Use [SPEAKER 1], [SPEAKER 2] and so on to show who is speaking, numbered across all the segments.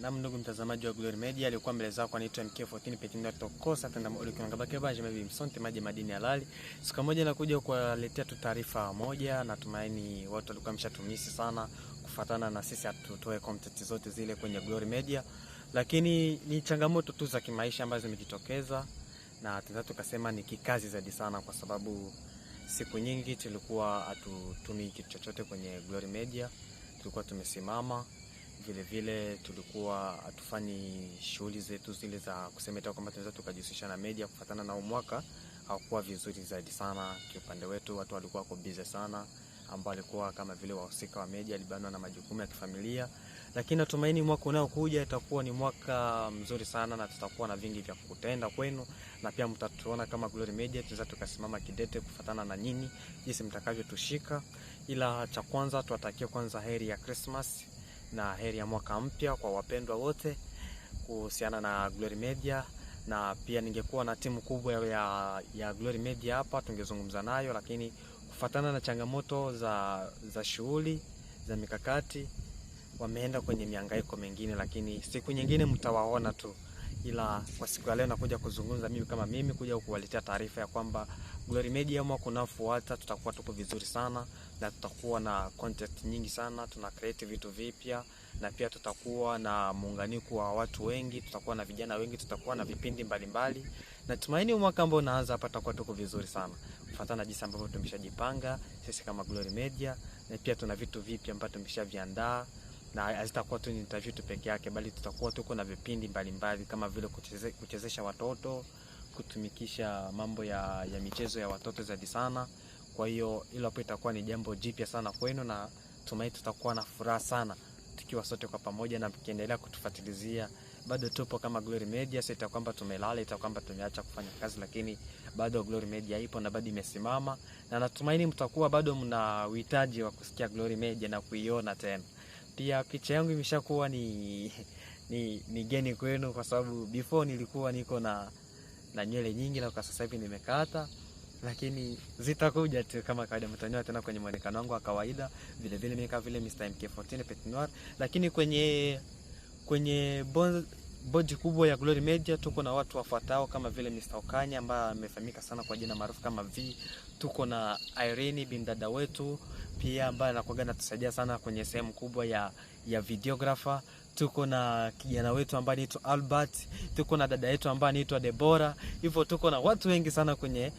[SPEAKER 1] Ya ndugu mtazamaji wa Glory Media, alikuwa mbele zako anaitwa MK14 Petinda Tokosa tenda ulikuwa ngabake baje msonte maji madini halali. Siku moja nakuja kuwaletea tu taarifa moja, natumaini watu walikuwa mshatumisi sana kufuatana na sisi hatutoe content zote zile kwenye Glory Media, lakini ni changamoto tu za kimaisha ambazo zimejitokeza na tunaweza tukasema ni kikazi zaidi sana, kwa sababu siku nyingi tulikuwa hatutumii kitu chochote kwenye Glory Media, tulikuwa tumesimama. Vile vile tulikuwa hatufanyi shughuli zetu zile za kusema kwamba tunaweza tukajihusisha na media kufuatana na mwaka hakuwa vizuri zaidi sana kiupande wetu. Watu walikuwa wako busy sana, ambao walikuwa kama vile wahusika wa media walibanwa na majukumu ya kifamilia, lakini natumaini mwaka unaokuja itakuwa ni mwaka mzuri sana na tutakuwa na vingi vya kutenda kwenu, na pia mtatuona kama Glory Media tunaweza tukasimama kidete kufuatana na nyinyi jinsi mtakavyotushika. Ila cha kwanza tuwatakie kwanza heri ya Christmas na heri ya mwaka mpya kwa wapendwa wote kuhusiana na Glory Media. Na pia ningekuwa na timu kubwa ya Glory Media hapa tungezungumza nayo, lakini kufuatana na changamoto za shughuli za mikakati wameenda kwenye mihangaiko mengine, lakini siku nyingine mtawaona tu. Ila kwa siku ya leo nakuja kuzungumza mimi kama mimi kuja kuwaletea taarifa ya kwamba Glory Media mwaka unaofuata tutakuwa tuko vizuri sana na tutakuwa na content nyingi sana, tuna create vitu vipya na pia tutakuwa na muunganiko wa watu wengi, tutakuwa na vijana wengi, tutakuwa na vipindi mbalimbali. Natumaini mwaka ambao unaanza hapa tutakuwa tuko vizuri sana kufuatana na jinsi ambavyo tumeshajipanga sisi kama Glory Media, na pia tuna vitu vipya ambavyo tumeshaviandaa na hazitakuwa tu interview tu peke yake, bali tutakuwa tuko na vipindi mbalimbali kama vile kuchezesha watoto, kutumikisha mambo ya michezo ya watoto zaidi sana. Kwa hiyo hilo hapo itakuwa ni jambo jipya sana kwenu, na tumai tutakuwa na furaha sana tukiwa sote kwa pamoja na mkiendelea kutufuatilizia. Bado tupo kama Glory Media, sio itakuwa kwamba tumelala, itakuwa kwamba tumeacha kufanya kazi, lakini bado Glory Media ipo na bado imesimama, na natumaini mtakuwa bado mna uhitaji wa kusikia Glory Media na kuiona tena. Pia picha yangu imeshakuwa ni geni kwenu, kwa sababu before nilikuwa niko na nywele nyingi na kwa sasa hivi nimekata, lakini zitakuja tu kama kawaida, mtaniona tena kwenye muonekano wangu wa kawaida. Vile vile mimi kama vile Mr MK14 Petit Noir, lakini kwenye bodi kubwa ya Glory Media tuko na watu wafuatao kama vile Mr Okanya ambaye amefahamika sana kwa jina maarufu kama V. Tuko na Irene bindada wetu pia ambaye anakuwa anatusaidia sana kwenye sehemu kubwa ya videographer. Tuko na kijana wetu ambaye anaitwa Albert, tuko na dada yetu ambaye anaitwa Deborah. Hivyo tuko na watu wengi sana kwenye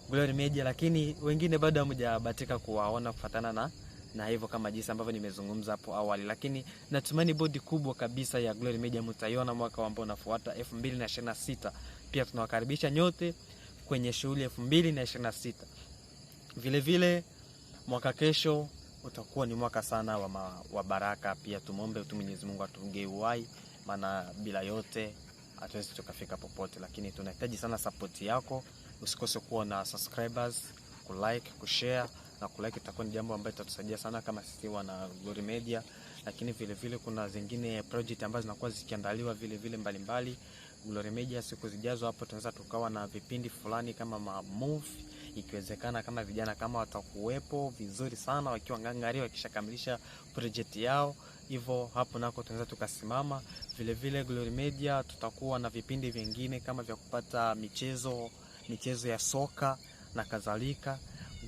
[SPEAKER 1] Glory Media, lakini wengine bado hamjabahatika kuwaona kufuatana na hivyo kama jinsi ambavyo nimezungumza hapo awali. Lakini natumaini bodi kubwa kabisa ya Glory Media mtaiona mwaka ambao unafuata 2026. Pia tunawakaribisha nyote kwenye shughuli 2026. Vile vile mwaka kesho utakuwa ni mwaka sana wa baraka. Pia tumuombe tu Mwenyezi Mungu atugee uhai, maana bila yote hatuwezi tukafika popote, lakini tunahitaji sana support yako. Usikose kuwa na subscribers, kulike, kushare na kulike itakuwa ni jambo ambalo litatusaidia sana kama sisi wana Glory Media. Lakini vile vile kuna zingine project ambazo zinakuwa zikiandaliwa vile vile mbalimbali Glory Media. Siku zijazo hapo tunaweza tukawa na vipindi fulani kama ma movie, ikiwezekana kama vijana kama watakuwepo vizuri sana wakiwa ngangari wakishakamilisha project yao, hivyo hapo nako tunaweza tukasimama. Vile vile Glory Media tutakuwa na vipindi vingine kama vya kupata michezo ya soka na kadhalika.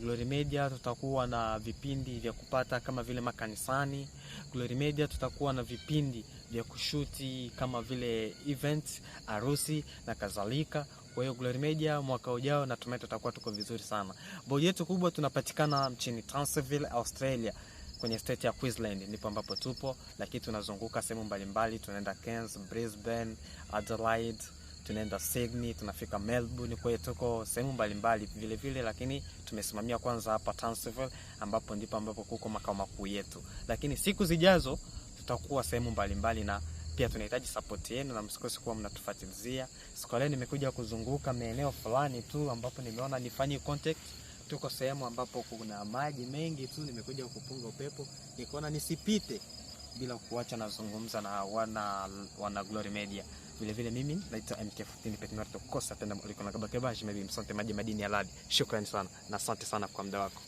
[SPEAKER 1] Glory Media tutakuwa na vipindi vya kupata kama vile makanisani. Glory Media tutakuwa na vipindi vya kushuti kama vile events, harusi na kadhalika. Kwa hiyo Glory Media mwaka ujao natumai tutakuwa tuko vizuri sana. Bodi yetu kubwa tunapatikana mchini Townsville, Australia, kwenye state ya Queensland ndipo ambapo tupo, lakini tunazunguka sehemu mbalimbali, tunaenda Cairns, Brisbane, Adelaide, tunaenda Sydney, tunafika Melbourne. Kwa hiyo tuko sehemu mbalimbali vile vile, lakini tumesimamia kwanza hapa Townsville ambapo ndipo ambapo kuko makao makuu yetu. Lakini siku zijazo tutakuwa sehemu mbalimbali na pia tunahitaji support yenu na msikose kuwa mnatufuatilizia. Siku leo nimekuja kuzunguka maeneo fulani tu ambapo nimeona nifanye contact. Tuko sehemu ambapo kuna maji mengi tu, nimekuja kupunga upepo, nikaona nisipite bila kuacha nazungumza na wana Glory Media. Vile vile mimi naitwa MK14 Petit Noir Tokosa tena uliko na kabakeba, maybe msante maji madini ya ladi. Shukrani sana na asante sana kwa muda wako.